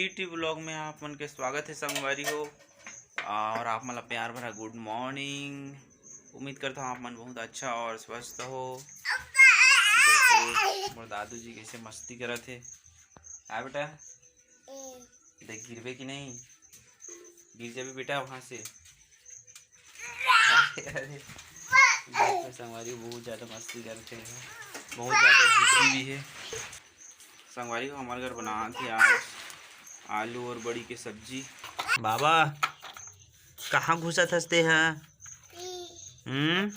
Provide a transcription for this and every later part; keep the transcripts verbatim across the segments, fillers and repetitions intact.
T T blog में आप मन के स्वागत है संगवारी हो, और आप मन ला प्यार भरा गुड मॉर्निंग। उम्मीद करता हूँ आप मन बहुत अच्छा और स्वस्थ हो। जैसे मोर दादू जी कैसे मस्ती करत हे। आ बेटा, देख गिरबे कि नहीं, गिर जाबे बेटा वहाँ से। अरे, देख तो संगवारी बहुत ज़्यादा मस्ती करते हैं, बहुत ज़्यादा जिद्दी भी है। संगवारी हो, हमारे घर बनात हे आज आलू और बड़ी के सब्जी। बाबा, कहाँ घुसत हस ते ह? हम्म?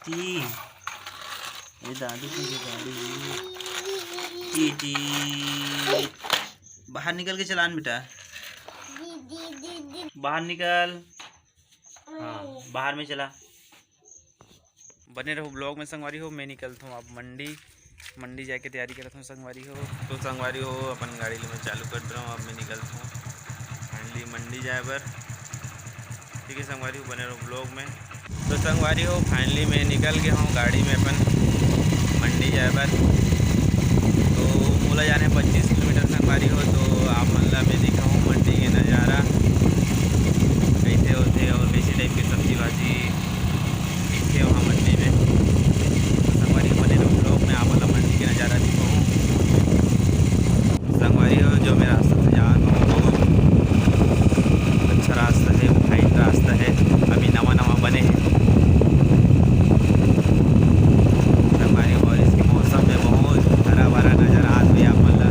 टी। ये दादी की जो गाड़ी है। T T. बाहर निकल के चलान बेटा। बाहर निकल। हाँ, बाहर में चला। बने रहो ब्लॉग में संगवारी हो। मैं निकलता हूँ अब मंडी, मंडी जाके तैयारी करता हूँ संगवारी हो। तो संगवारी हो, अपन गाड़ी ले मैं चालू कर रहा हूँ। अब मैं निकलता हूँ मंडी, मंडी जाए बर। ठीक है संगवारी हो, बने रहो ब्लॉग में। तो संगवारी हो, फाइनली मैं निकल गया हूँ गाड़ी में अपन मंडी जाए बर। तो मोला जाने पच्चीस किलोमीटर संगवारी हो। तो आप मन ला मैं दिखाऊँ मंडी के नज़ारा कैसे होते और कैसे टाइप के सब्जी भाजी मिलथे वहाँ मंडी में। तो संगवारी हो, बने रहो ब्लॉग में, आप मन ला मंडी के नज़ारा दिखाऊँ। संगवारी हो, जो मैं रास्ता से जात हूँ, बहुत अच्छा रास्ता है, फाइन रास्ता है, अभी नवा नवा बने है। संगवारी हो, और इसके मौसम में बहुत हरा भरा नजर आत हे आप मन ला।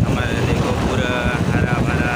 हमारे देखो पूरा हरा भरा।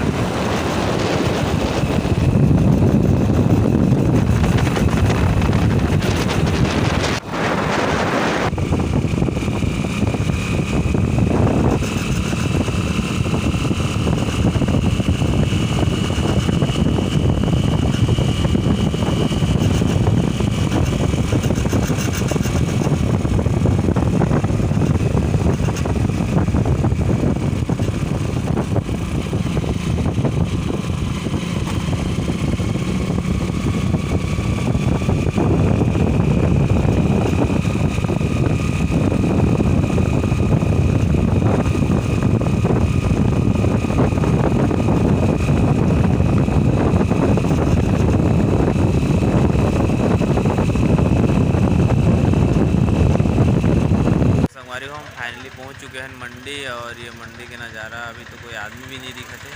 संगवारी हो, हम फाइनली पहुंच चुके हैं मंडी, और ये मंडी के नज़ारा, अभी तो कोई आदमी भी नहीं दिखत हे।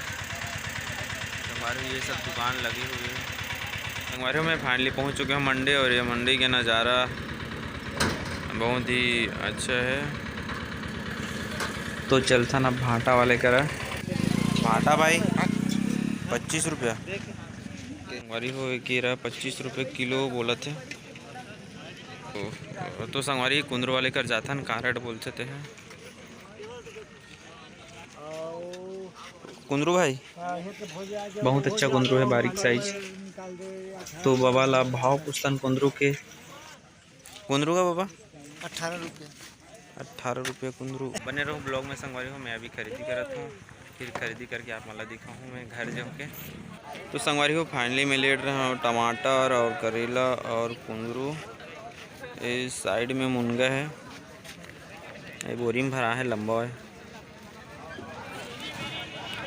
संगवारी हो, ये सब दुकान लगी हुई है। संगवारी हो, मैं फाइनली पहुंच चुके हैं मंडी, और ये मंडी के नज़ारा बहुत ही अच्छा है। तो चलथन अब भांटा वाले करा। भांटा भाई, पच्चीस रुपया। संगवारी हो, ये केरा पच्चीस रुपये किलो बोलत हे। तो, तो संगवारी कुंदरू वाले कर जाथन, कारड बोलथे ते ह। कुंदरू भाई, बहुत अच्छा कुंदरू है, बारीक साइज। तो बाबा ला भाव पूछथन कुंदरू के। कुंदरू का बाबा? अठारह रुपये। अठारह रुपये कुंदरू। बने रहो ब्लॉग में संगवारी हो, मैं अभी खरीदी करत हूँ, फिर खरीदी करके आप मन ला दिखाहूँ मैं घर जाके। तो संगवारी हो, फाइनली मैं लेट रहा हूँ टमाटर और करेला और कुंदरू। ये साइड में मुनगा है, ये बोरी में भरा है, लंबा है।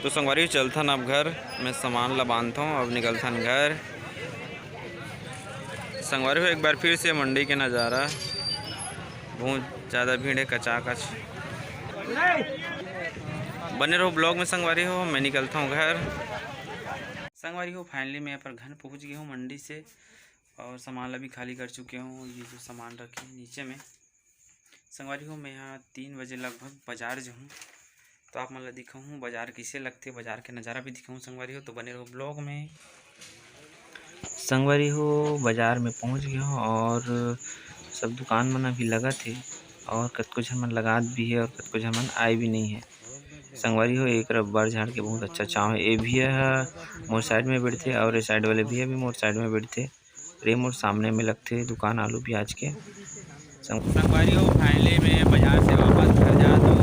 तो संगवारी हो, चलथन अब घर, मैं सामान ला बांधथौं, अब निकलथन घर। संगवारी हो, एक बार फिर से मंडी के नज़ारा, बहुत ज़्यादा भीड़ है, कचाकच। बने रहो ब्लॉग में संगवारी हो, मैं निकलथौं घर। संगवारी हो, फाइनली मैं अपन घर पहुंच गया हूँ मंडी से, और सामान ला भी खाली कर चुके हूँ। ये जो सामान रखे हैं नीचे में, संगवारी हो, मैं यहाँ तीन बजे लगभग बाजार जाहूँ, तो आप मन ला दिखाहूँ बाजार कैसे लगथे, बाजार के नज़ारा भी दिखाहूँ संगवारी हो, तो बने रहो ब्लॉग में। संगवारी हो, बाजार में पहुँच गए हो और सब दुकान मन अभी लगत हे और कतको झन मन लगात भी हे और कतको झन मन आए भी नहीं है। संगवारी हो, एक रब्बर झाड़ के बहुत अच्छा छाँव हे। ये भैया ह मोर साइड में बैठथे और ये साइड वाले भैया भी मोर साइड में बैठथे। रे मोर सामने में लगथे दुकान आलू प्याज के। संग-, संगवारी हो, फाइनली मैं बाजार से वापस घर जात हूँ